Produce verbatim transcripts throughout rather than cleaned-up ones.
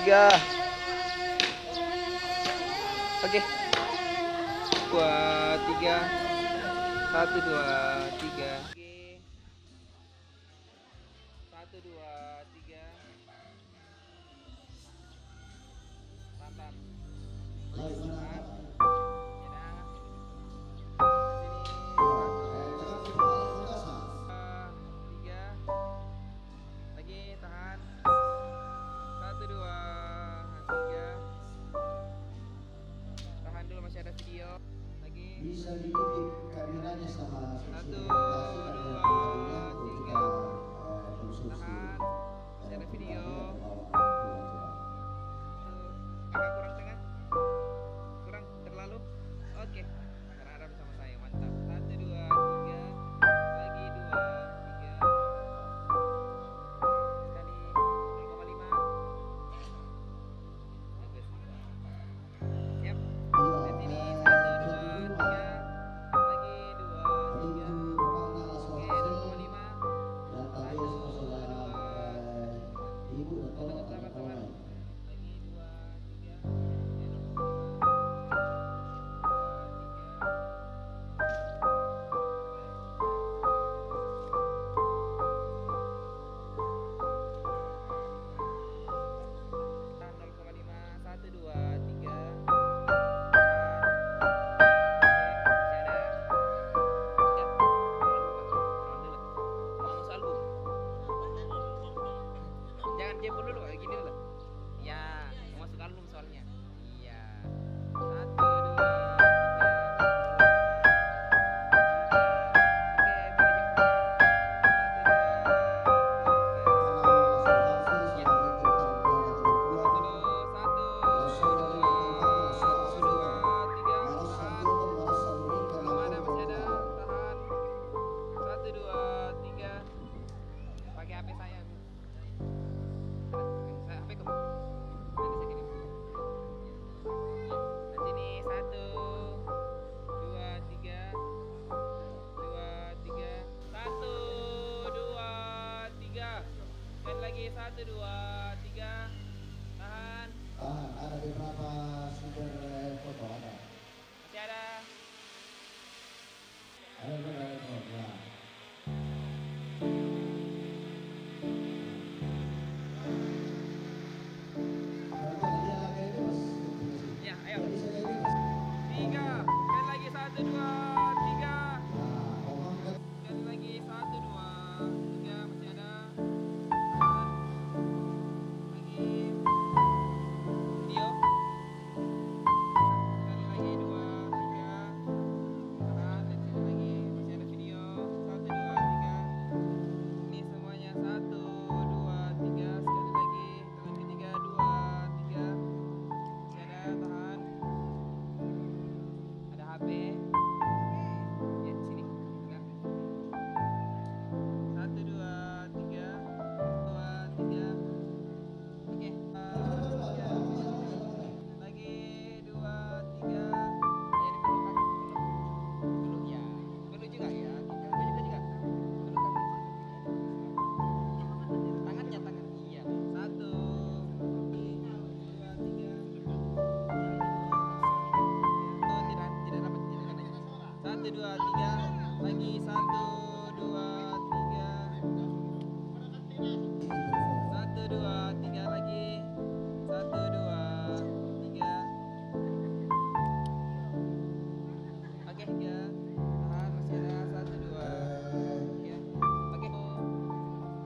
Tiga. Oke. Dua, tiga. Satu, dua, tiga. Oke. Satu, dua, tiga. Mantap. Baik, mantap. Sini. Dua, tiga. Lagi, tahan. Satu, dua, tiga. Tahan dulu, masih ada video. Lagi. Bisa diikuti kameranya sama. Satu, dua, tiga. Tahan. Masih ada video. Tuh, agak kurang tengah. Kurang terlalu. Oke. Sekarang harap sama saya. Mantap. Satu, dua, tiga. Lagi, dua, tiga. Sekali. Nol koma lima. Bagus. Siap. Dari sini, satu, dua, tiga. Lagi, dua, tiga. Oke, dua koma lima. Satu, dua, tiga. Sabar, sabar. Lagi, dua, tiga. Oke, dua koma lima. Dua, tiga. Tahan, nol koma lima. Satu, dua, tiga. Oke, masih ada. Ya, turun dulu, Pak. Turun dulu. Mau masuk album. Jangan jempol dulu, Pak. Gini dulu. Ya, mau masuk album soalnya. Iya. Satu, dua, tiga. Oke, boleh jempol. Satu, dua, tiga. Iya. Satu, dua, satu, dua, tiga. Tahan. Belum ada, masih ada. Tahan. Satu, dua, tiga. Pakai H P saya. Saya H P kamu. Nanti saya kirim. Di sini, satu, dua, tiga. Dua, tiga. Satu, dua, tiga. Sekali lagi, satu, dua, tiga. Tahan. Tahan, ada beberapa sumber, eh, foto, ada. Masih ada. Ada beberapa foto, ya. Ya, ayo. Tiga. Sekali lagi, satu, dua, tiga. Sekali lagi, satu, dua, tiga. Masih ada. Lagi. Video. Sekali lagi, dua, tiga. Tahan, dan sekali lagi. Masih ada video. Satu, dua, tiga. Ini semuanya. Satu, dua, tiga. Sekali lagi. Tangan ketiga, dua, tiga. Masih ada, tahan. Ada H P. Ya, sini. Benar. Satu, dua, tiga. Dua, tiga. Oke. Lagi, dua, tiga. Eh, ini perlu kaki, perlu. Perlu, ya. Perlu juga, ya. Kita juga, juga. Perlu kaki. Tangannya, tangan. Iya. Satu, dua, tiga. Oh, tidak, tidak dapat, tidak dapat. Satu, dua, tiga. Lagi, satu, dua, tiga. Satu, dua, tiga lagi. Satu, dua, tiga. Oke, tiga. Tahan, masih ada. Satu, dua, tiga. Oke.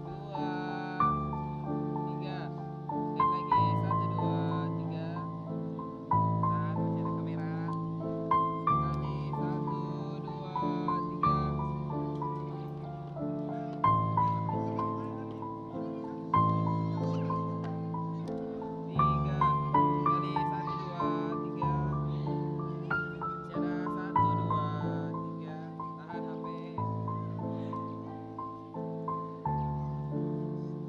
Dua, tiga. Sekali lagi. Satu, dua, tiga. Tahan, masih ada kamera. Sekali, satu, dua, tiga. Tiga. Sekali, satu, dua, tiga. Masih ada, satu, dua, tiga. Tahan H P.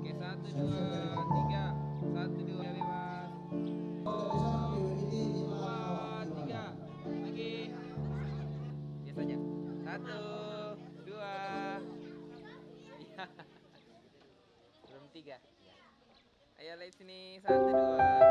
Oke, satu, dua, tiga. Satu, dua, bebas. Dua, tiga. Lagi. Biasa aja. Satu, dua. Iya. Belum tiga. Ayo, lihat sini. Satu, dua,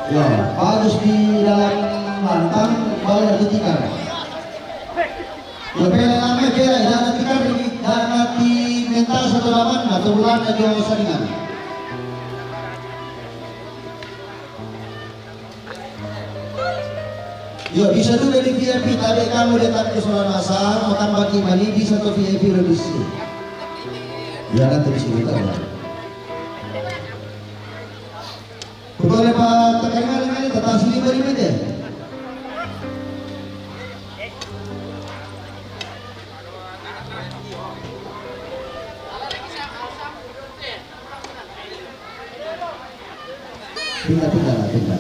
Ya, bagus di dalam lantang, balik ke tikar. Ya, bela lama, bela, jangan tikar, jangan di mental satu lawan, atau bulan aja saringan. Yo, bisa juga di V I P, tapi kamu datang ke Sekolah Nasar, makan bagi mani, bisa ke V I P lebih sih. Ya, nanti bisa juga. Boleh Pak tekan kali ini, tetap sini beri deh. Pindah, pindah lah, pindah.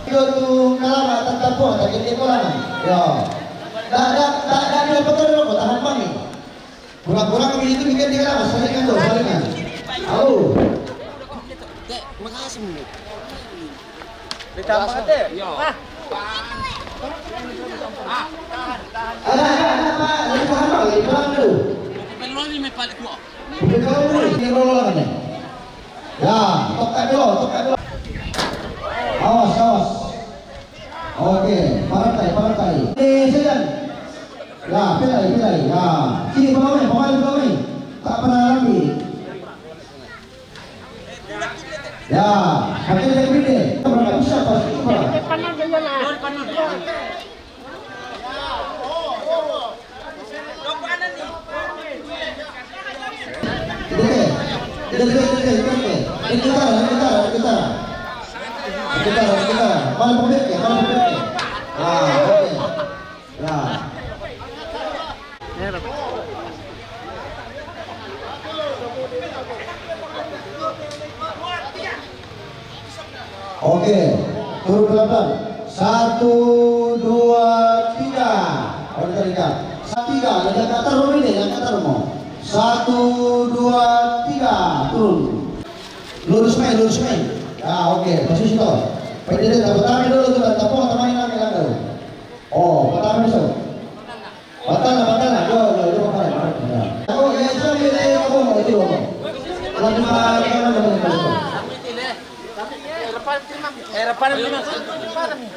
Yo, tu kalama, tak tapo, tak kira kalama. Yo. Tak ada, tak ada, dia betul lo, tahan bang ni. Kurang-kurang begitu bikin dia lah, saringan tu, saringan. Au. Dek, makasih, Bunda. Ditambah, Dek. Yo. Ah. Ada, ada, ada, Pak. Lagi paham, Pak. Lagi paham dulu. Perlu ni, Pak. Bukan kau dulu, ini roll ni. Ya, tokat dulu, tokat dulu. Awas, awas. Oke, parantai, parantai. Eh, silakan. Ya, pilai, pilai. Ya, sini pemain, pemain, pemain. Tak pernah lagi. Ya, pakai dari pilih. Berapa bisa pas itu, Pak? Dede, dede, dede, dede, dede. Ini kita, ini kita, ini kita. Ini kita, ini kita. Mana pemiliknya? Mana pemiliknya? Ah, oke. Ya. Oke, turun pelan-pelan. Satu, dua, tiga. Oke, tiga. Satu, tiga. Yang Qatar mau ini, yang Qatar mau. Satu, dua, tiga. Turun. Lurus main, lurus main. Ya, oke. Posisi to. Pendiri, pertama dulu tuh, tak mau teman yang ngambil. Oh, pertama dulu. Batal lah, batal lah. Yo, yo, yo, batal lah. Oh, ya, sudah, ya, ya, ya, ya, ya. Lagi makan, makan, makan, makan. Eh, depan ini, Mas. Depan ini.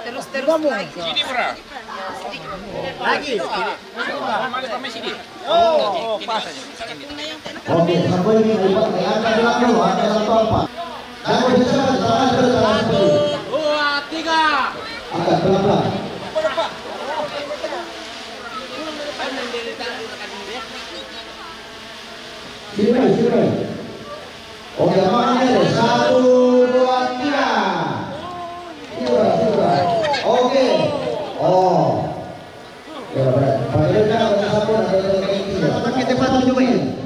Terus, terus lagi. Sini, Bro. Lagi. Mana pemain sini? Oh, pas. Oke, sampai ini, Pak. Angkat dulu, angkat dulu, Pak. Jangan berjalan, jangan berjalan. Satu, dua, tiga. Angkat pelan-pelan. Sini, sini. Oke, mana? Satu, dua, tiga. Sini, sini. Oke. Oh. Ya, berat. Padahal kan ada satu, ada yang tinggi. Oke, cepat, coba ini.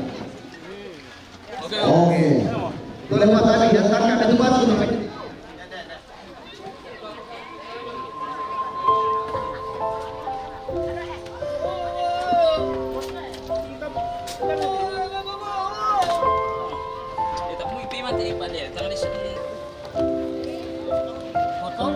Oke. Boleh Pak Tani, datangkan ke tempat ini. Kita mau ipi mati, Pak, dia. Jangan di sini. Motor.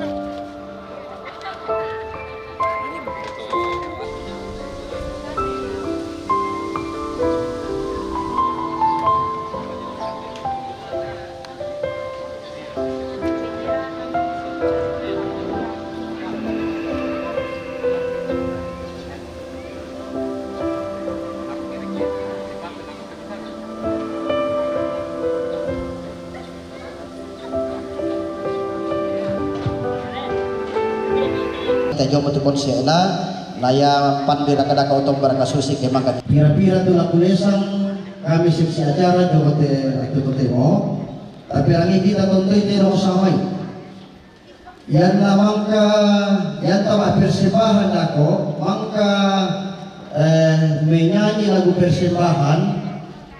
Tajo mo tu konsepna, naya pan bira kada ka otom baraka susi kemang ka. Pira-pira tu laku lesang kami seksi acara jo kote, kote mo. Tapi rangi kita tontu ite dong samai. Yan na mangka, yan tama persembahan dako, mangka, eh, menyanyi lagu persembahan,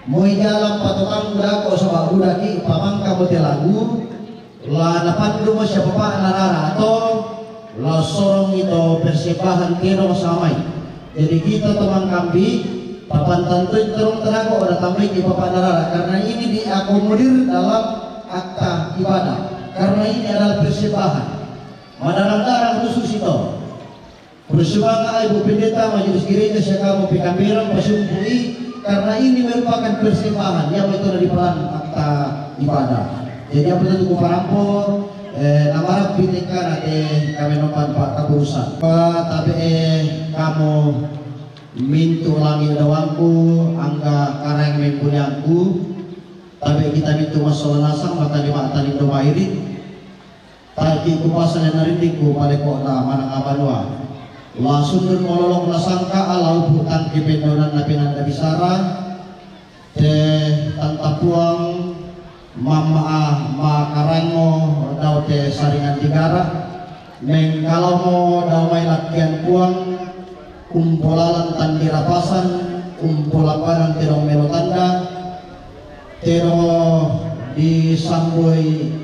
moi jalan patotangku dako sama budaki, pamangka mote lagu, la napandu mo sia papa narara to, la sorong ito persembahan keno samai. Jadi kita tomang kambi, papan tantui terung tenaga ora tambai di papan narara, karena ini diakomodir dalam akta ibadah, karena ini adalah persembahan. Madarang-darang khusus itu. Bersumanga' ai Bu Pendeta, Majelis Gereja, sia kamu pe kamberan pasumpu'i, karena ini merupakan persembahan, iamo itu na dipalang akta ibadah. Jadi apa itu kuparampo, eh, na marabbi tengkana te kamenomban pa'kapurusan. Tabe'e kamu mintu' langi' dawangku, angga Karaeng membuliangku, tabe' kita mintu' massola nasang, matalima' talindo mairi'. Tae' ki' kupasale narinding ku paleko'na manang abanua. La sundun mololokna sangka'a, la upu' tangke pendaunanna pinanda bisara, te tanta Puang mamma'a makaraengngo dao te saringan digara', mengkalaomo dao mai lakkian Puang, umpolalan tandira pasang, umpolambanan tedong melo tanda, tedong disamboi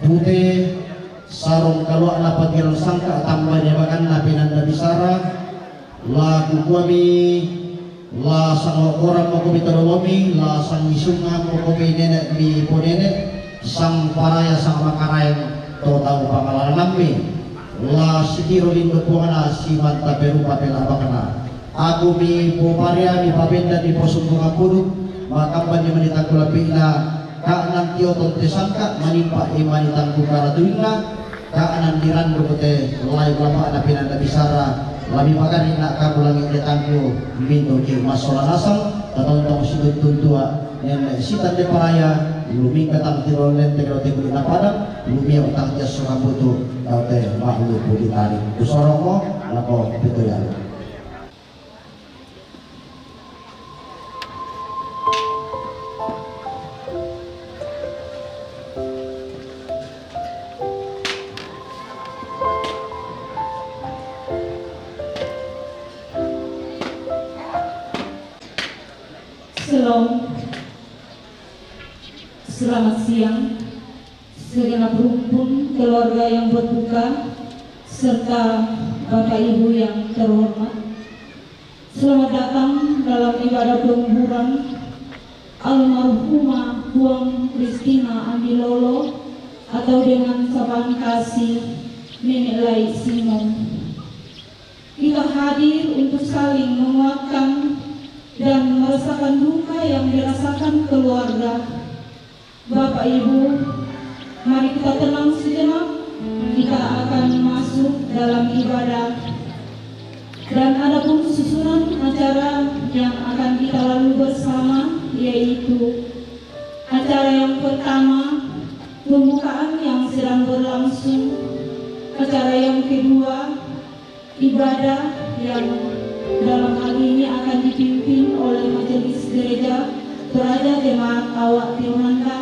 pute, sarong kalua'na pagirang sangka' tambane bakanna pinanda bisara, la kukuami, la sangokoran mokomi to dolomi, la sangisungan mokomi nene' mi ponene', sang paraya sang makaraeng to tau pangalaranammi, la sitiro lindo Puangna simanta perupa pelabakna. Aku mi poparea, mi pabendan, mi posumbungan puduk, makamban ni manitangku lapi'na, ka'nan tioton te sangka', manimpa i manitangku karatuinna, ka'nan diranduk te lai lama'na pinanda bisara, la mipagari'na' kamu langi' detangku, mintu' ki' massola nasang, tatontong situntun tua, nenne' sitande paraya, lumingka tang tiro lente kero te kuli'na padang, lumio tang tiasso kambutu, tau te ma'lupu ditani. Kusorongmo, lako pitu yalu. Shalom. Selamat siang. Segenap rumpun keluarga yang berduka, serta Bapak Ibu yang terhormat. Selamat datang dalam ibadah penguburan almarhumah Puang Christina Andilolo atau dengan sapaan kasih Nenek Lai Simon. Kita hadir untuk saling menguatkan dan merasakan duka yang dirasakan keluarga. Bapak Ibu, mari kita tenang sejenak. Kita akan masuk dalam ibadah. Dan adapun susunan acara yang akan kita lalui bersama, yaitu acara yang pertama, pembukaan yang sedang berlangsung. Acara yang kedua, ibadah yang dalam hal ini akan dipimpin oleh Majelis Gereja Toraja Jemaat Awak Tiunanda.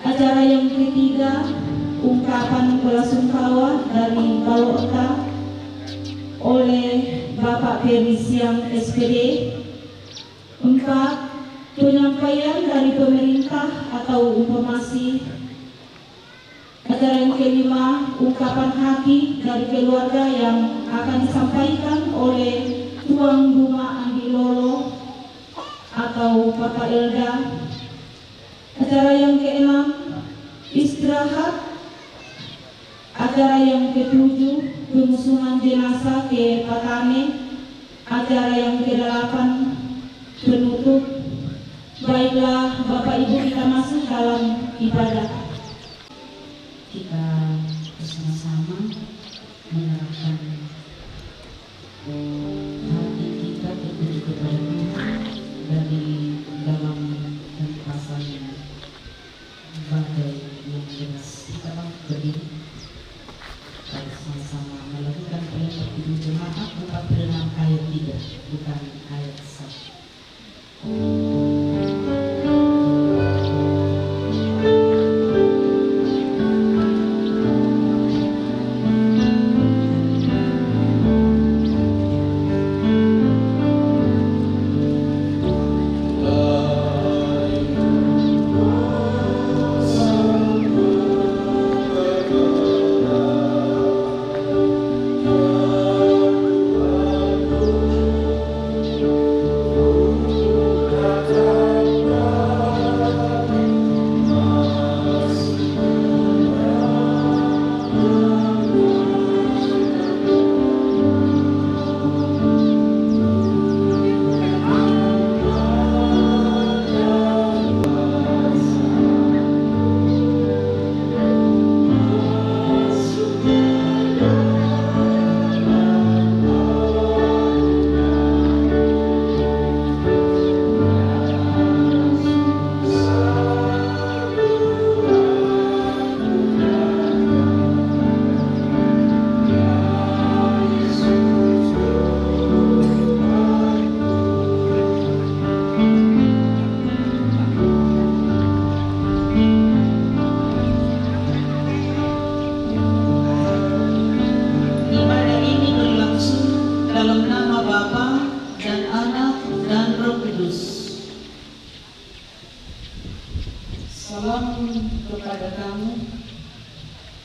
Acara yang ketiga, ungkapan belasungkawa dari Palo'ta oleh Bapak Peri Siang, S P D. Empat, penyampaian dari pemerintah atau informasi. Acara yang kelima, ungkapan haki dari keluarga yang akan disampaikan oleh Tuang Duma Andilolo atau Papa Elda. Acara yang keenam, istirahat. Acara yang ketujuh, pengusungan jenazah ke Patane. Acara yang kedelapan, penutup. Baiklah, Bapak Ibu, kita masuk dalam ibadah. Kita bersama-sama menyerahkan hati kita tertuju kepada Tuhan dari dalam hempas angin badai yang deras. Kita bangkit berdiri. Kita sama-sama melakukan perintah Ibu Jemaat empat puluh enam ayat tiga, bukan ayat satu.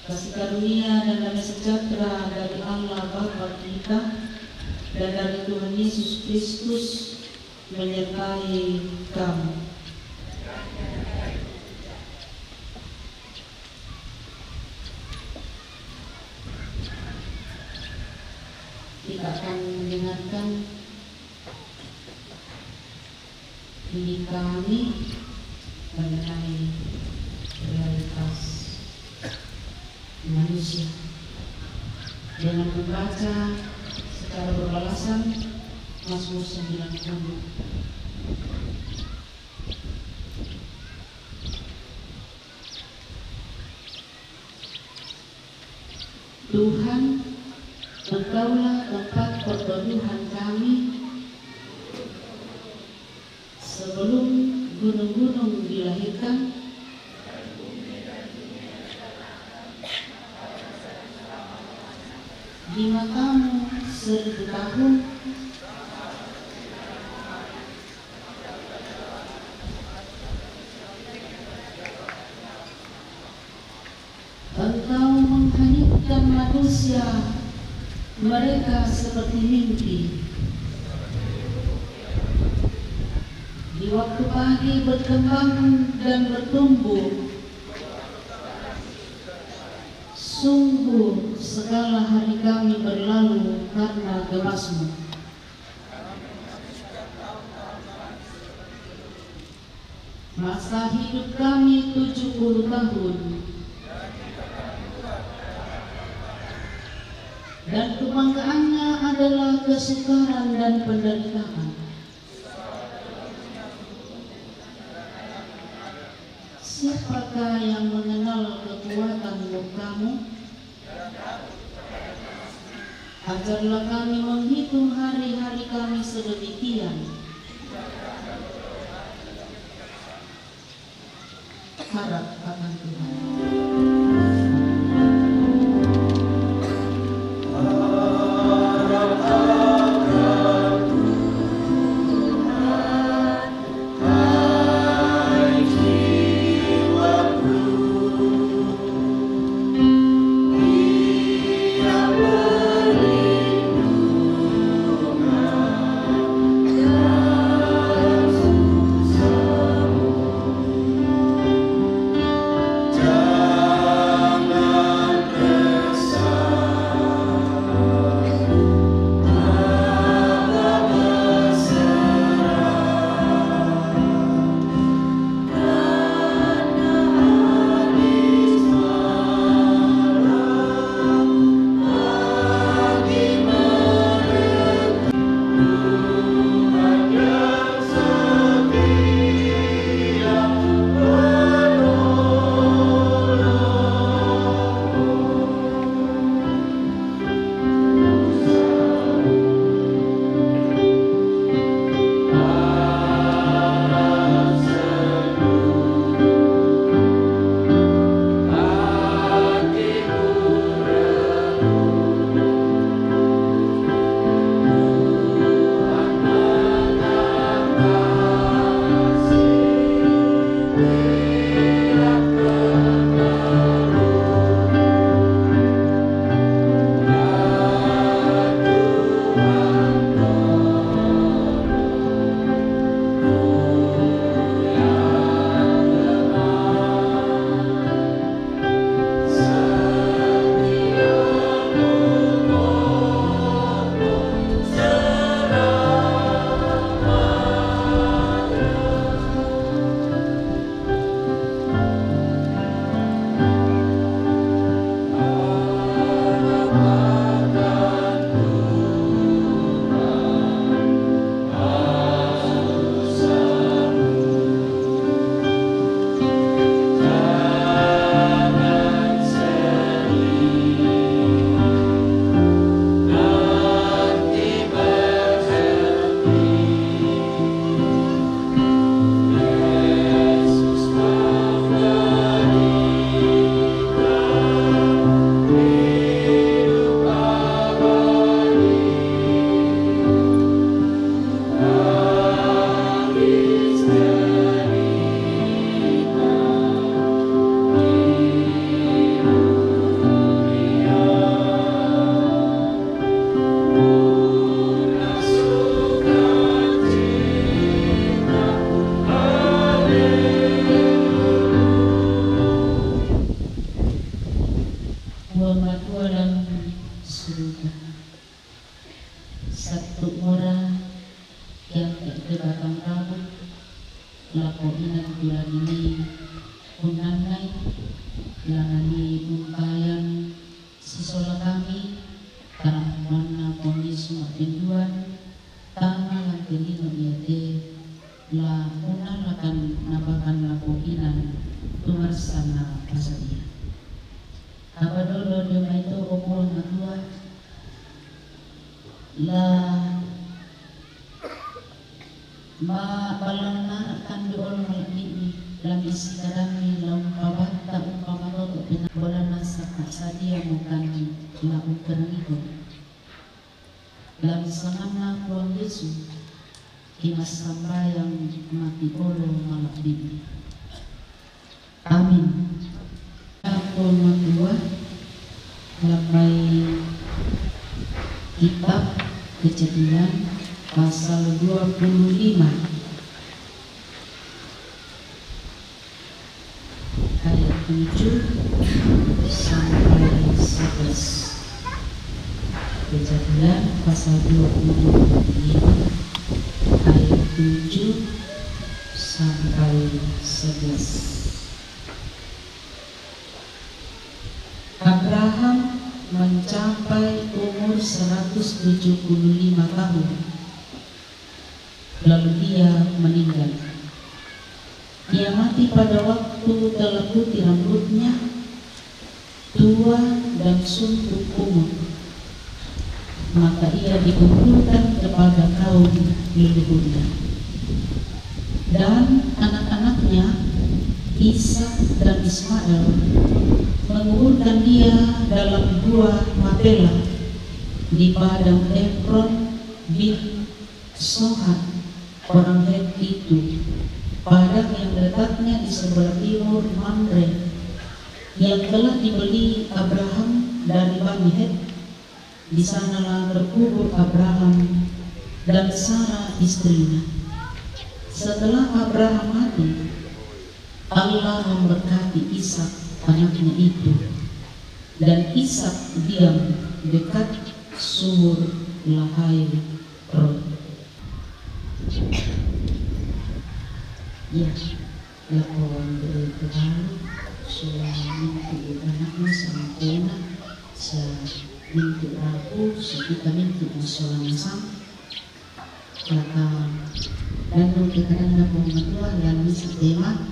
Kasih karunia dan damai sejahtera dari Allah Bapa kita dan dari Tuhan Yesus Kristus menyertai kamu. Kita akan mendengarkan ini kami mengenai realitas manusia dengan membaca secara berbalasan Mazmur sembilan puluh. Tuhan, Engkaulah tempat perteduhan kami. Sebelum gunung-gunung dilahirkan, di matamu seribu tahun. Engkau menghanyutkan manusia, mereka seperti mimpi. Di waktu pagi berkembang dan bertumbuh, sungguh segala hari kami berlalu karena gemasmu. Masa hidup kami tujuh puluh tahun, dan kebanggaannya adalah kesukaran dan penderitaan. Siapakah yang mengenal kekuatan murkamu? Ajarlah kami menghitung hari-hari kami sedemikian. Harap akan Tuhan. Pematualan suruga. Sabtu mora kiangkat ke batang rabu, lako inan tulani ni unnannai, lanani umpayan sisola kami, karahmanna Puang Yesu ma'penduan, tama lante lino iate, la unnalakan nabakan lako inan tumarsanna pasadia. Apa dolo dio maito o Puang Matua, la ma-, ballanna kande olo malebbi'mi, la misi kadanni la umpabatta umpama toto pena-, bolana saka sadia mo kande la umperangiho. Dalam sanganna Puang Yesu, ki massambayang mati olo malebbi'mi. Amin. Puang Matua, lambai kitab Kejadian pasal dua puluh lima. Ayat tujuh sampai sebelas. Kejadian pasal dua puluh lima ayat tujuh sampai sebelas. Abraham mencapai umur seratus tujuh puluh lima tahun. Lalu ia meninggal. Ia mati pada waktu telah putih rambutnya, tua dan suntuk umur. Maka ia dikuburkan kepada kaum leluhurnya. Dan anak-anaknya, Ishak dan Ismail, menguburkan dia dalam gua Makpela di padang Efron bin Sohar, orang Het itu, padang yang letaknya di sebelah timur Mamre, yang telah dibeli Abraham dari Bani Het. Di sanalah terkubur Abraham dan Sara istrinya. Setelah Abraham mati, Allah memberkati Ishak anaknya itu, dan Ishak diam dekat sumur Lahai Roi. Ya, laporan dari Tuhan, sola mintu anakna sampena, sa mintu rabu, sa kita mintu masola nasang, maka dan untuk kadang dapat mentua dan misi tema.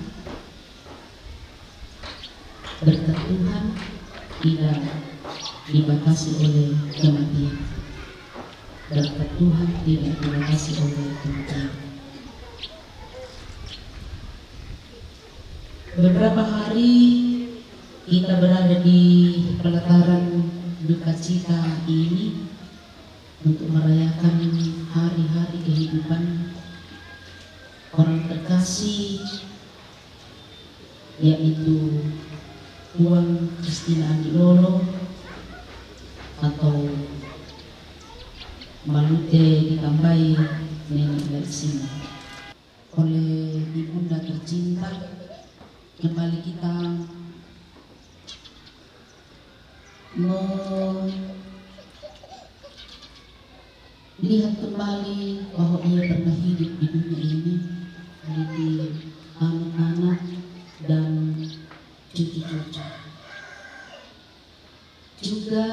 Berkat Tuhan tidak dibatasi oleh kematian. Berkat Tuhan tidak dibatasi oleh kematian. Beberapa hari kita berada di pelataran duka cita ini untuk merayakan hari-hari kehidupan orang terkasih, yaitu Puang Kristina Andi Lolo atau Malute ditambai Nenek Laisina. Oleh Ibunda tercinta, kembali kita melihat kembali bahwa ia pernah hidup di dunia ini, mendidik anak-anak dan cucu-cucu. Juga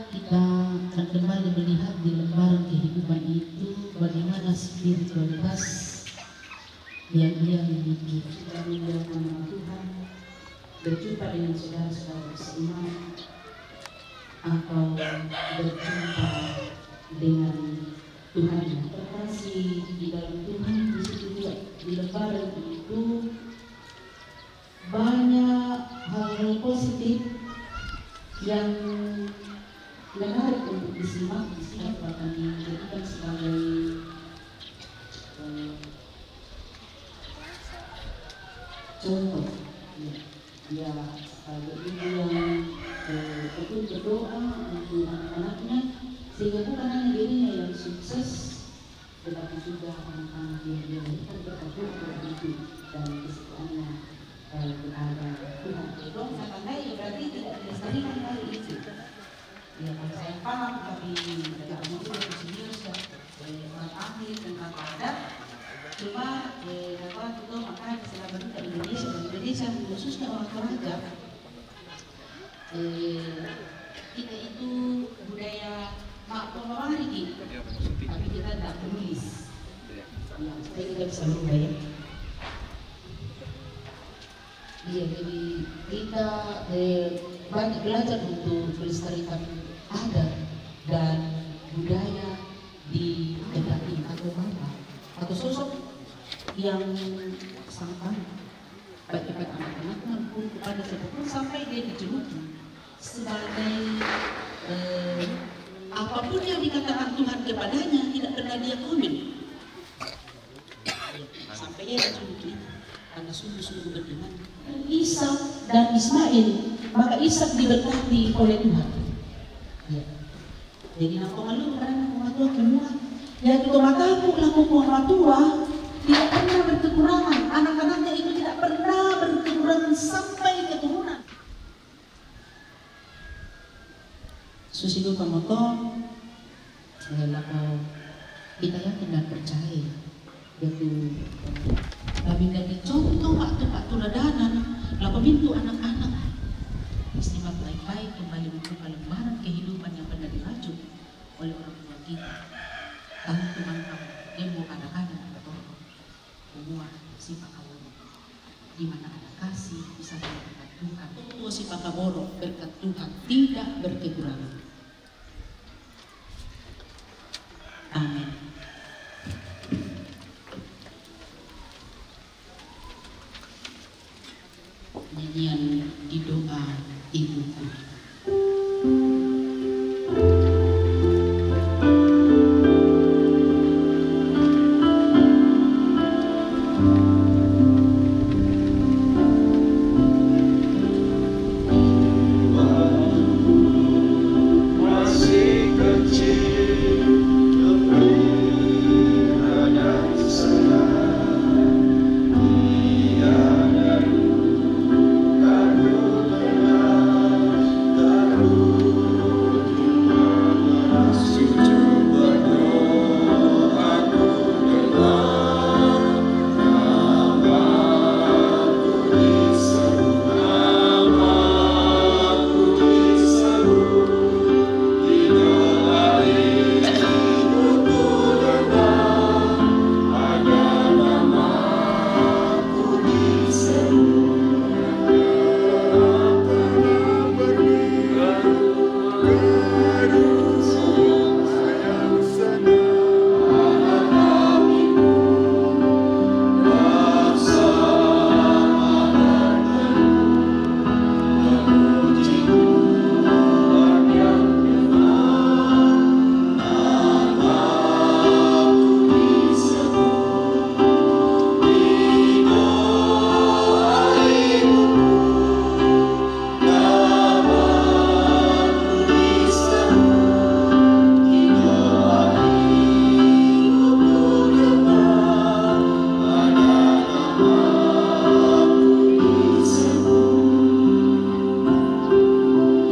kita akan kembali melihat di lembaran kehidupan itu bagaimana spiritualitas yang ia miliki. Kita memuliakan nama Tuhan, berjumpa dengan saudara-saudara seiman, atau berjumpa dengan Tuhan yang terkasih di dalam Tuhan. Di situ juga, di lembaran itu, banyak hal-hal positif yang menarik untuk disimak, disimak bahkan dijadikan sebagai, eh, contoh. Ya, ya, sebagai ibu yang, eh, tekun berdoa untuk anak-anaknya, sehingga bukan hanya dirinya yang sukses, tetapi juga anak-anak yang dilahirkan berkat doa dan kesukaannya, eh, kepada Tuhan. Dong, katanya berarti tidak dilestarikan kali itu. Ya, kalau saya paham, tapi tidak mungkin itu serius ya. Eh, orang ahli tentang adat. Cuma, eh, apa itu, makanya saya berita Indonesia, dan Indonesia khususnya orang Toraja. Eh, kita itu budaya mak pengawari, tapi kita tidak menulis. Ya, supaya kita bisa berubah ya. Iya, jadi kita, eh, banyak belajar untuk melestarikan adat dan budaya di negara ini atau bangsa atau sosok yang sangat baik, baik kepada anak-anak maupun kepada siapapun sampai dia dijuluki sebagai, eh, apapun yang dikatakan Tuhan kepadanya tidak pernah dia komen. Sampai ia dijuluki karena sungguh-sungguh beriman. Ishak dan Ismail, maka Ishak diberkati oleh Tuhan. Ya. Jadi nang pengeluh karena orang tua semua. Ya, itu mataku laku orang tua tidak pernah berkekurangan. Anak-anaknya itu tidak pernah berkekurangan sampai keturunan. Susi dupa motong, eh, lako kita yakin dan percaya. Yaitu, kami dari contoh waktu pak tuladanan, lako pintu anak-anak. Simak baik-baik kembali membuka lembaran kehidupan yang pernah dirajut oleh orang tua kita. Tantu mantap, dia mau ada-ada atau semua sifat Allah. Di mana ada kasih, bisa berkat Tuhan. Tua si Pakaboro, berkat Tuhan tidak berkekurangan. Amin. Nyanyian di doa ibuku.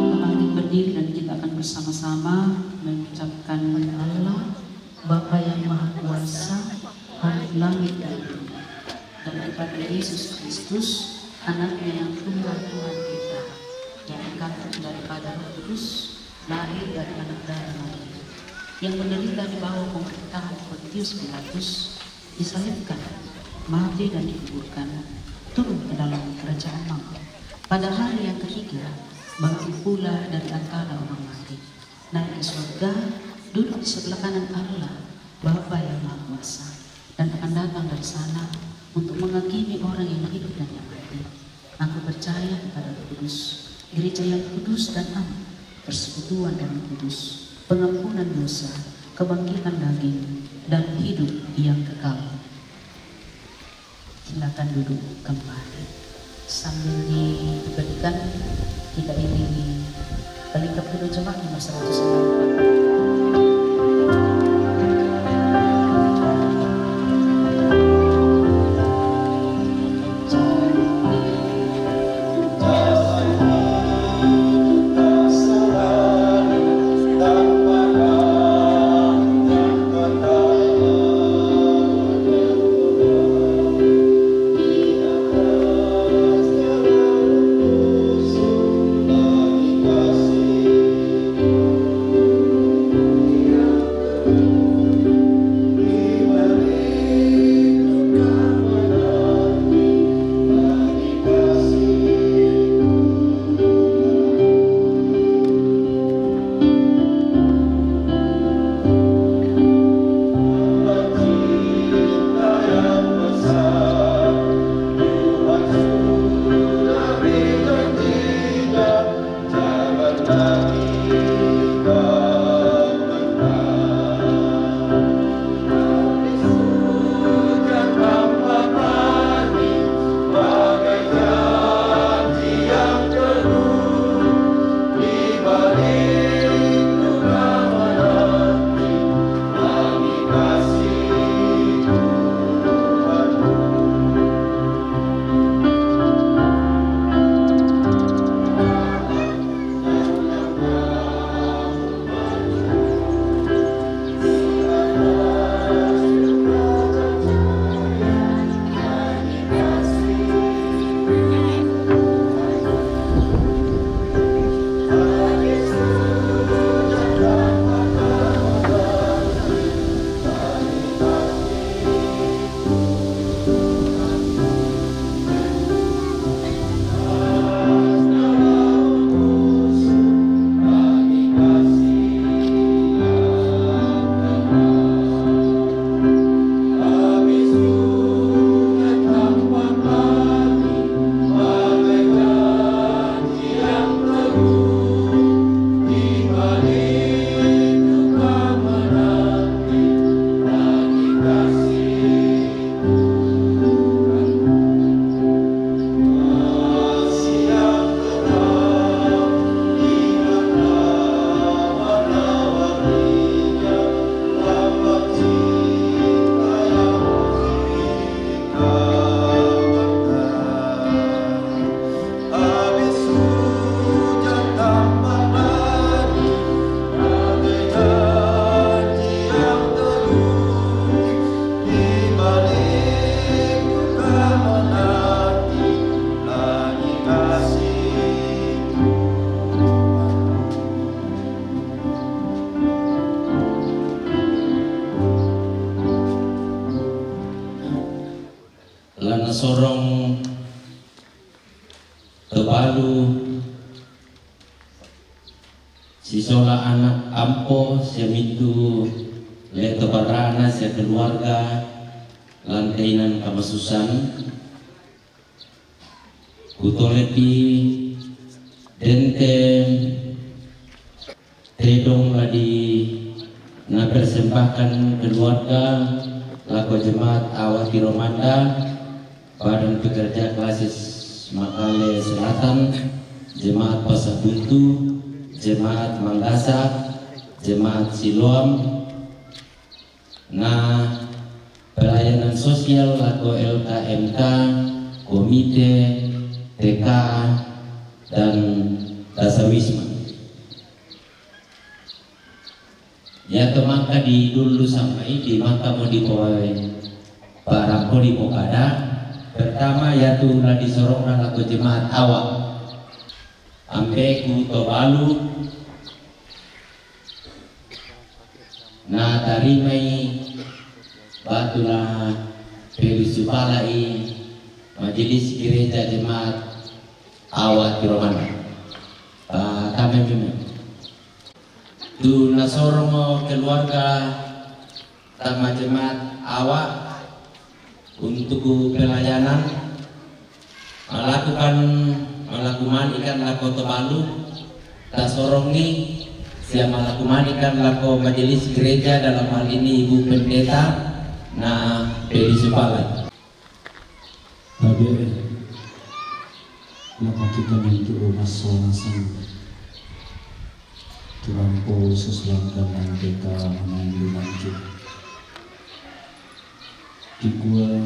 Kita bangkit berdiri dan kita akan bersama-sama mengucapkan Allah, Bapa yang Maha Kuasa, Khalik langit dan bumi, dan kepada Yesus Kristus, Anaknya yang tunggal, Tuhan kita, yang dikandung daripada Roh Kudus, lahir dari anak darah Maria, yang menderita di bawah pemerintahan Pontius Pilatus, disalibkan, mati dan dikuburkan, turun ke dalam kerajaan maut. Pada hari yang ketiga, bangkit pula dari antara orang mati, naik ke surga, duduk di sebelah kanan Allah, Bapa yang Maha Kuasa, dan akan datang dari sana untuk menghakimi orang yang hidup dan yang mati. Aku percaya kepada Roh Kudus, gereja yang kudus dan aman, persekutuan darah kudus, pengampunan dosa, kebangkitan daging, dan hidup yang kekal. Silakan duduk kembali. Sambil diberikan, kita iringi pelengkap kedua jemaat nomor seratus enam puluh empat. Sorong Tobalu, sisola anak ampo, sia mitu le tobarana sia keluarga, lan kainan kamasusan. Kutolepi dente tedong la di napersembahkan keluarga lako jemaat Awak Tiromanda, Badan Pekerja Klasis Makale Selatan, jemaat Pasabuntu, jemaat Manggasak, jemaat Siloam, na pelayanan sosial lako L K M K, komite, T K, dan dasawisma. Ia to mangka di dulu sampai di mangka mo di pawai, barang mo di pokada. Pertama, ia tu la disorongna lako jemaat Awak. Ambeku Tobalu, na tarimai batu la Peri Supalai, Majelis Gereja Jemaat Awak Tiromanda. Ah, kami mimi. Tu nasorongo keluarga tama jemaat Awak untuk pelayanan, malakukan, malakumanikan lako Tobalu, tasorongi sia malakumanikan lako majelis gereja, dalam hal ini Ibu Pendeta, na Peri Supalai. Tabe, lako kita mintu rumah sonasan. Turampo sesuangkan dan kita menandu nanti. Kikua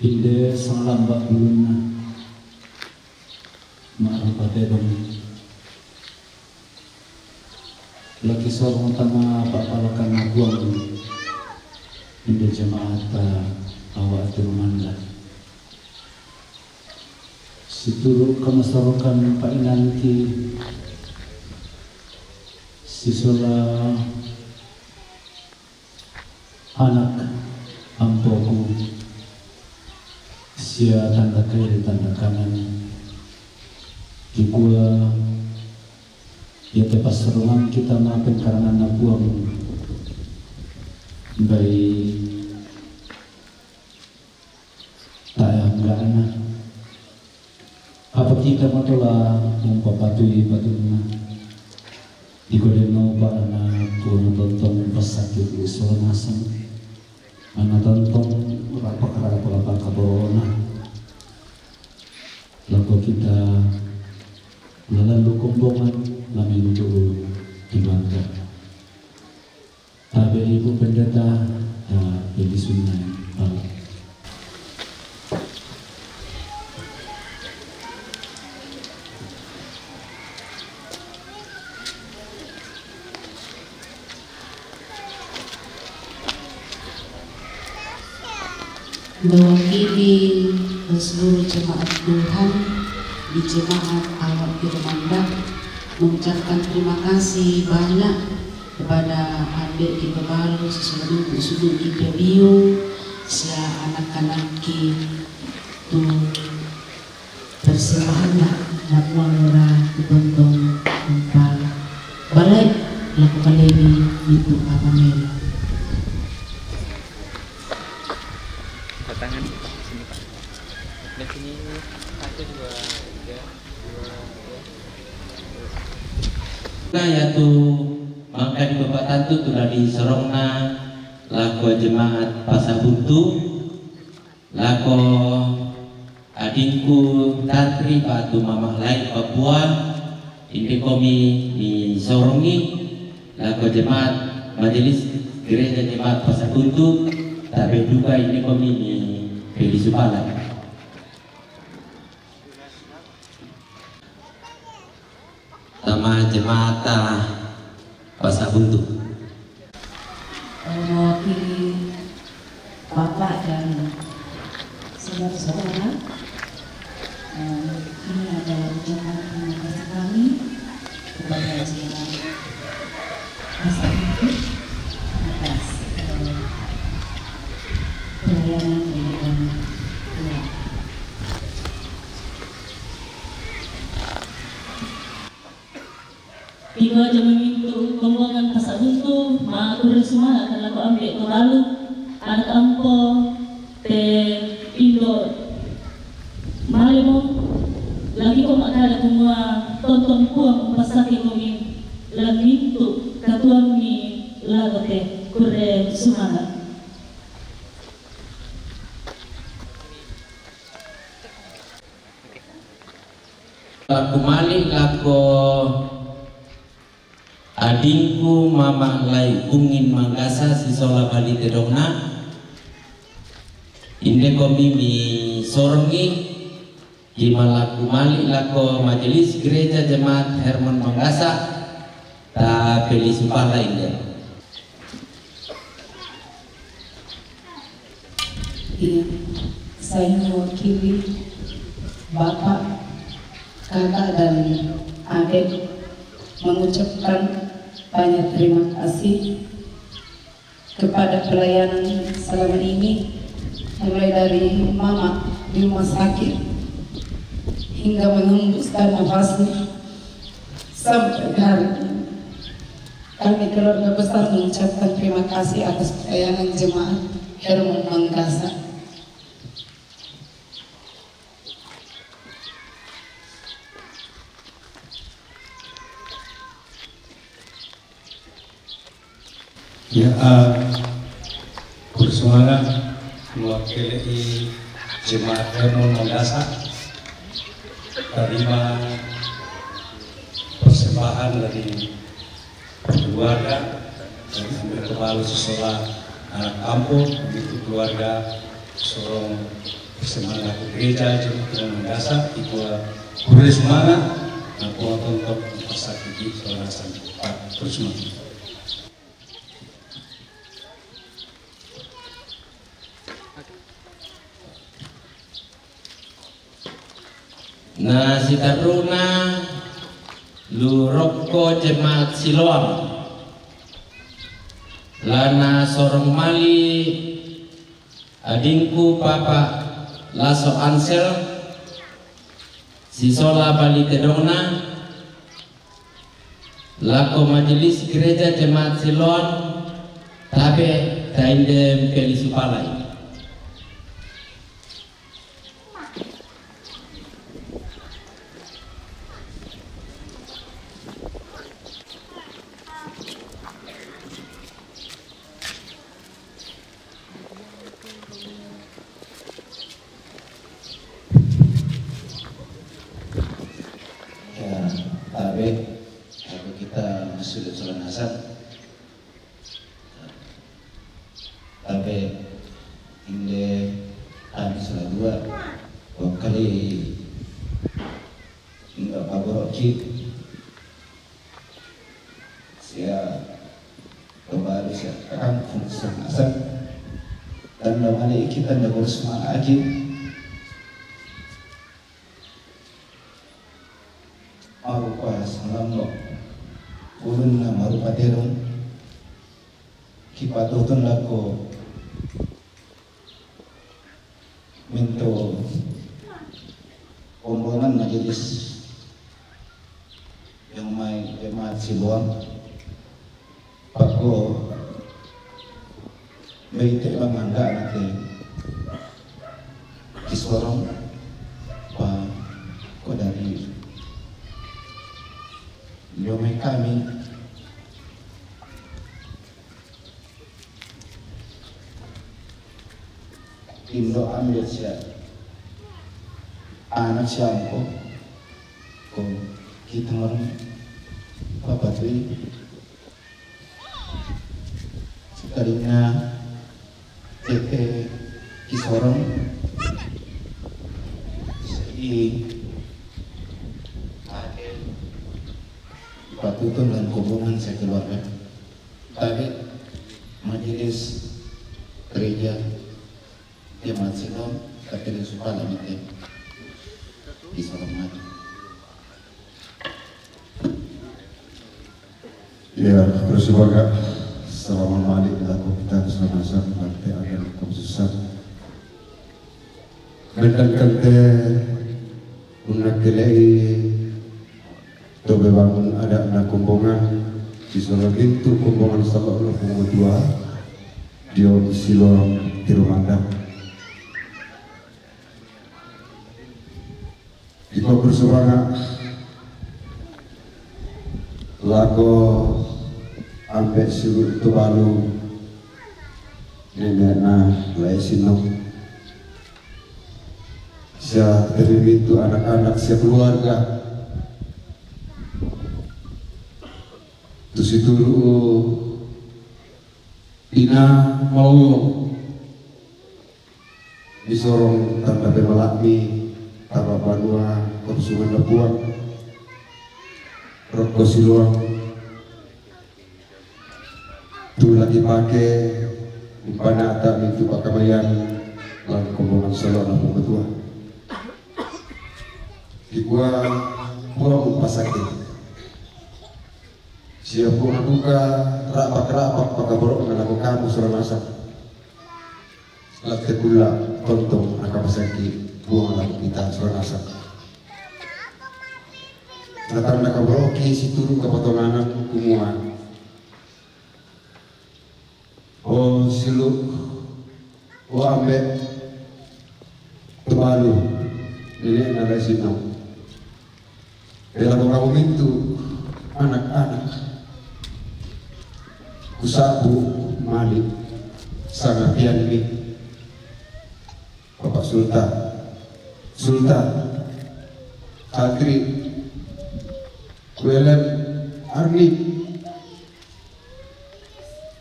inde sangalamba bulunna, ma'rupa tedong. Laki sorong tama pa'palakanna Puang, inde jemaat Awak Tiromanda. Situru kamasarokan pa'inanki sisola anak ampoku sia tanda kairi tanda kanan. Kikua ia te passarongan kita mapengkaranganna Puang, bai tae angga'na. Apa kita matola mumpapatui batunna? Iko denno ba'na Puang tontong passakki sola nasang, anna tontong rapaka-rapaka kaborona. Lako kita lalallu kombongan lamintu keluarga. Tabe Ibu Pendeta, ta Pedi Sunai, Pak. Mewakili seluruh jemaat Tuhan di jemaat Awak Tiromanda, mengucapkan terima kasih banyak kepada Adik Kitobalu, sesudah itu sudah kita biu, sia anak-anak ki tu persembahanna, na Puang ora kutontong umpal. Balai, laku kalebi itu apa meri. Tangan sini, Pak. Di sini, satu, dua, tiga. Nah, yaitu mangka di Bapak Tantu tu la disorongna lako jemaat Pasabuntu, lako adingku tantri batu Mama Lai Papua, inde komi nisorongi, lako jemaat Majelis Gereja Jemaat Pasabuntu, tabe duka inde komi ni Pedi Supalai. Tama jemaat Pasabuntu. Mewakili Bapak dan saudara-saudara, eh, ini ada ucapan terima kasih kami kepada jemaat Tiba jama mintu kombongan pasabuntu, ma kurre sumanga' lako ambe' to balu, anak ampo te indo' malemo, lagi ko ma'kada kumua, tontong Puang umpassakke komi lan mintu katuoammi lako te, kurre sumanga'. Kumali' lako adingku Mama Lai Bungin Manggasa sisola bali tedongna, inde komi misorongi, kimala kumali' lako Majelis Gereja Jemaat Hermon Manggasa, ta pelisu pala inde. Iya, saya mewakili Bapak, Kakak, dan Adik mengucapkan banyak terima kasih kepada pelayanan selama ini, mulai dari Mama di rumah sakit hingga menghembuskan nafasnya sampai hari ini. Kami keluarga besar mengucapkan terima kasih atas pelayanan jemaat Hermon Manggasa. Ya, eh, kurre sumanga' mewakili jemaat Hermon Manggasa, terima persembahan dari keluarga, dari ambe' to balu sisola anak ampo, begitu keluarga sorong persembahan lako gereja, jemaat Hermon Manggasa, iko kurre sumanga', na Puang tontong umpassakke sola nasang. Pak, kurre sumanga'. Na siterru'na lu rokko jemaat Siloam, la nasorong mali' adingku Papa Laso Ansel sisola bali tedongna lako Majelis Gereja Jemaat Siloam, tabe' ta inde mpelisu palai. Ya, tabe', tabe' kita masuk ke sola nasang. Tabe' inde kami sola dua, wakali inde paboroki. Sia to balu sia kampung sia nasang. Dan namane kita nda urus ma'aji. Marupa sangallambo, ulunna marupa tedong, kipatutun lako mintu kombongan majelis yang mai jemaat Siloam. Pakko bete mangangga'na te kisorong, pakko dari dio mai kami indo' ambe' sia anak siampo, ko kita orang papatui. Sekalinya tete kisorong, si ate patutun dan hubungan sekeluarga. Tabe' majelis gereja jemaat Siloam, tapi di supaya mite kisorong mati. Ya, terus juga selama malik dilakukan kita selama satu nanti akan kamu susah. Dangkante unakkelei to bebangun adat na Kombongan, di solo bintu Kombongan Salo na Pungutua, dio isilo tirumanda. Iko bersemangat lako ampe silu to balu nenek na lai sino. Sia terlebih tu anak-anak sia keluarga. Tu situru ina malolong. Disorong tanda pemalakmi taba banua Korsungan Dapuang. Rokko siluang tu lagi pake umpanata mintu pakamayan lan Kombongan Salo na Pungutua. Dikua Puang umpasake. Sia Puang duka rapak-rapak pakaborok na lako kamu sola nasang. Latte kulla tontong angka pasangki Puang lako kita sola nasang. Natanda kaboroki situru kapatonganan kumua. O silu, o ambe, to balu nenek na lai sino. Bela ko kamu mintu anak-anak. Kusapu mali sangapianmi. Bapak Sultan, Sultan, Kadri, Kuelen, Arni,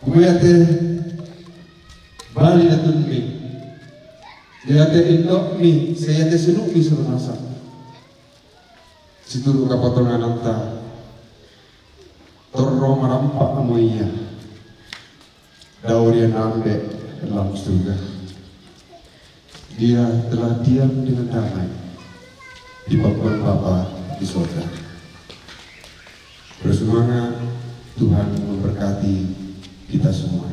Kumuyate bali datunmi, yate indo'mi, sayate sinu'mi sola nasang. Situru kapatongananta, torro marampa amo ia. Dao ri Ambe' dalam surga. Dia telah diam dengan damai di pangkuan Bapa di sorga. Bersemangat, Tuhan memberkati kita semua.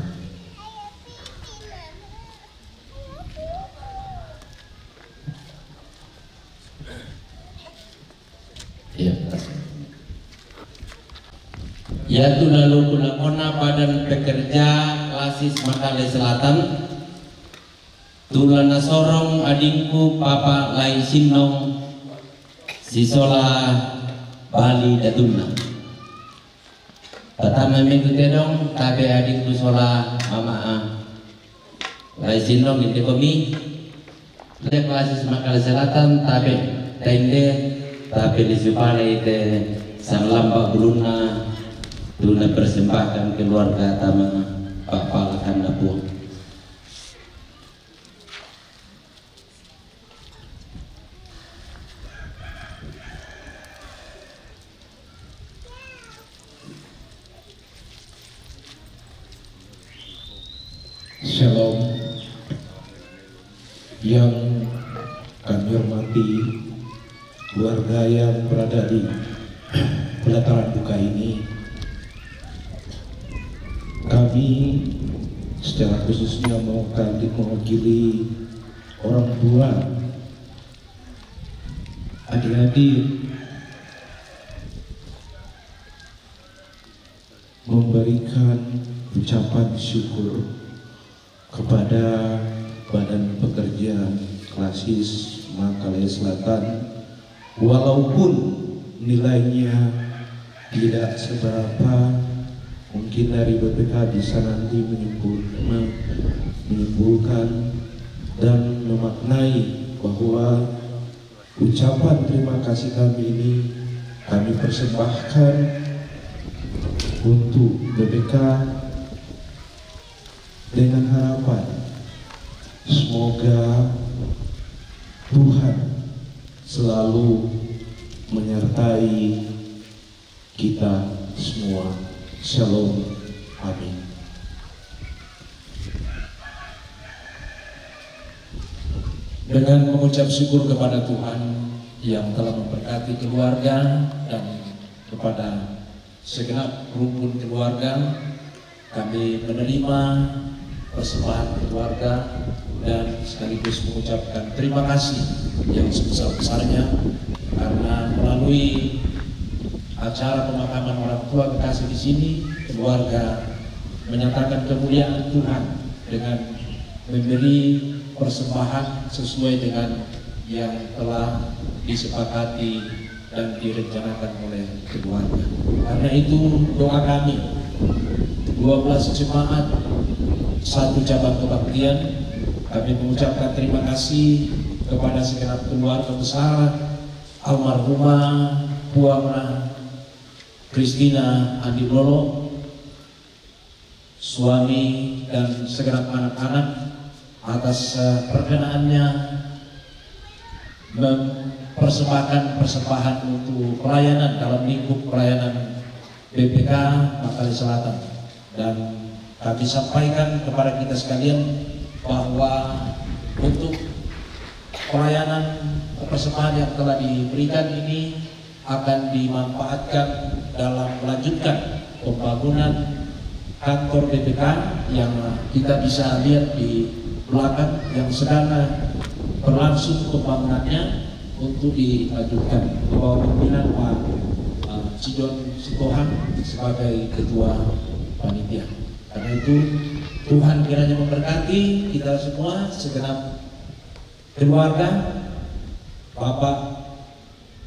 Iya, makasih. Yatu lalu kunakona Badan Pekerja Klasis Makale Selatan, tu la nasorong adingku Papa Lai Sinnong sisola bali datunna. Patamami tu tedong, tabe adingku sola mama'a. Lai Sinnong, inde komi. Inde Klasis Makale Selatan, tabe, tainde, tabe lisupalai te sanglamba bulunna, tu napersembahkan keluarga tama Papa Lakanna Puang. Shalom. Yang kami hormati keluarga yang berada di pelataran duka ini, kami secara khususnya mewakili, mewakili orang tua, adik-adik, memberikan ucapan syukur kepada Badan Pekerja Klasis Makale Selatan, walaupun nilainya tidak seberapa, mungkin dari B P K bisa nanti menyimpul-, mem-, menyimpulkan dan memaknai bahwa ucapan terima kasih kami ini kami persembahkan untuk B P K dengan harapan semoga Tuhan selalu menyertai kita semua. Shalom. Amin. Dengan mengucap syukur kepada Tuhan yang telah memberkati keluarga dan kepada segenap rumpun keluarga, kami menerima persembahan keluarga dan sekaligus mengucapkan terima kasih yang sebesar-besarnya karena melalui acara pemakaman orang tua kekasih di sini, keluarga menyatakan kemuliaan Tuhan dengan memberi persembahan sesuai dengan yang telah disepakati dan direncanakan oleh keluarga. Karena itu, doa kami dua belas jemaat satu cabang kebaktian, kami mengucapkan terima kasih kepada segenap keluarga besar almarhumah Puana Christina Andi Lolo, suami dan segenap anak-anak atas eh, perkenaannya mempersembahkan persembahan untuk pelayanan dalam lingkup pelayanan B P K Makale Selatan. Dan kami sampaikan kepada kita sekalian bahwa untuk pelayanan persembahan yang telah diberikan ini akan dimanfaatkan dalam melanjutkan pembangunan kantor B P K yang kita bisa lihat di belakang yang sedang berlangsung pembangunannya untuk dilanjutkan di bawah pimpinan Pak eh, Cidon Sitohang sebagai ketua panitia. Karena itu Tuhan kiranya memberkati kita semua segenap keluarga, Bapak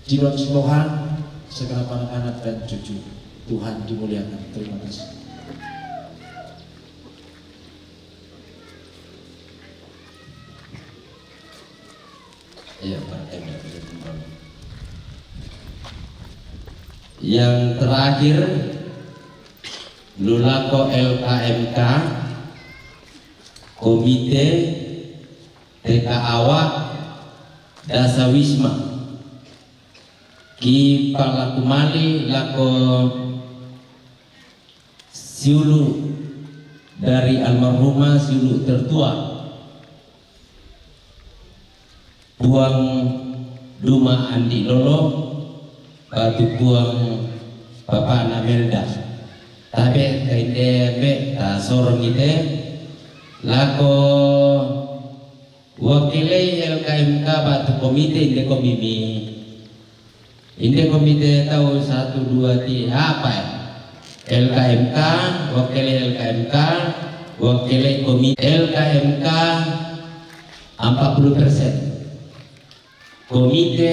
Cidon Sitohang, segenap anak-anak dan cucu. Tuhan dimuliakan. Terima kasih. Iya, Pak. Yang terakhir, Lulako L K M K, Komite T K Awak, Dasa Wisma. Ki palaku mali lako siulu dari almarhumah siulu tertua Puang Duma Andi Lolo batu Puang Papa Namelda. Tabe kainde be ta sorong ite lako wakilai L K M K batu komite inde komimi. Inde komite tau satu dua tiga apa ya? L K M K, wakilai L K M K, wakilai komite L K M K empat puluh persen. Komite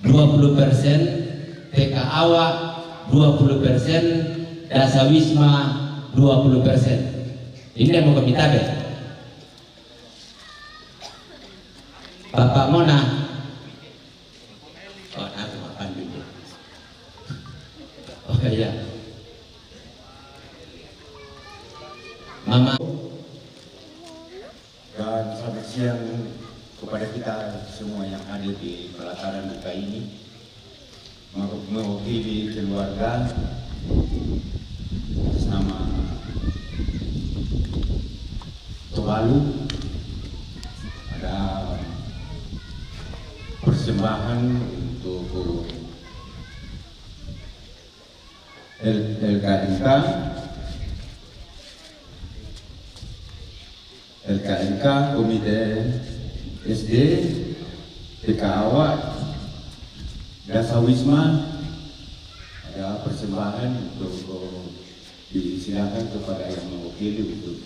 dua puluh persen, T K Awak dua puluh persen, Dasa Wisma dua puluh persen. Ini mau komite apa? Bapak Mona. Oh, aku makan dulu. Oh iya. Mama. Dan selamat siang kepada kita semua yang hadir di pelataran buka ini. Mewakili keluarga atas nama Tuvalu ada persembahan untuk L K M K, L K M K, Komite S D, T K Awak, Dasa Wisma, ada persembahan untuk disilakan kepada yang mewakili untuk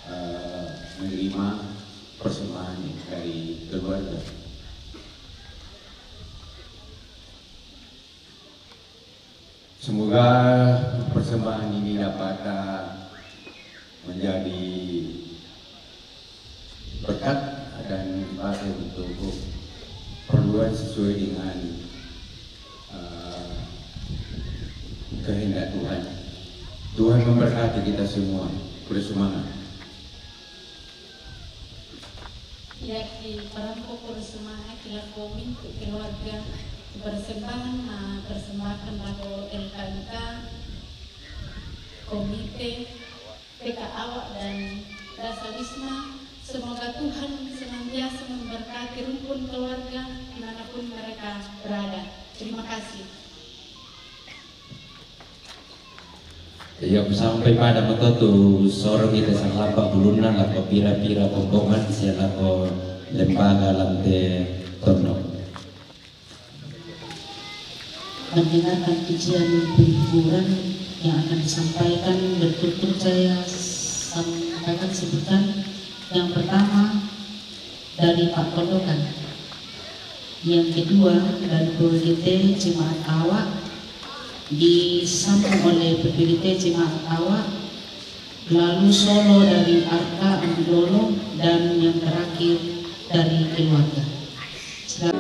uh, menerima persembahan dari keluarga. Semoga persembahan ini dapat uh, menjadi berkat dan dipakai untuk keperluan sesuai dengan uh, kehendak Tuhan. Tuhan memberkati kita semua. Bersemangat. Yaki parampo kurusuma aki lako mintu keluarga persembahan na persembahkan lako L K M K, komite, T K Awak dan Dasa Wisma. Semoga Tuhan senantiasa memberkati rumpun keluarga dimanapun mereka berada. Terima kasih. Iya, ku sampai pada matotu sorong ita salapa bulunna lako pira-pira pombongan sia lako lembaga Lante Tondok. Mendengarkan pujian penghiburan yang akan disampaikan, bertutur saya sampaikan, sebutkan yang pertama dari Pak Kondokan, yang kedua dari P W G T Jemaat Awak, disambung oleh P P G T Jemaat Awak, lalu solo dari Arka Andilolo, dan yang terakhir dari keluarga. Silakan.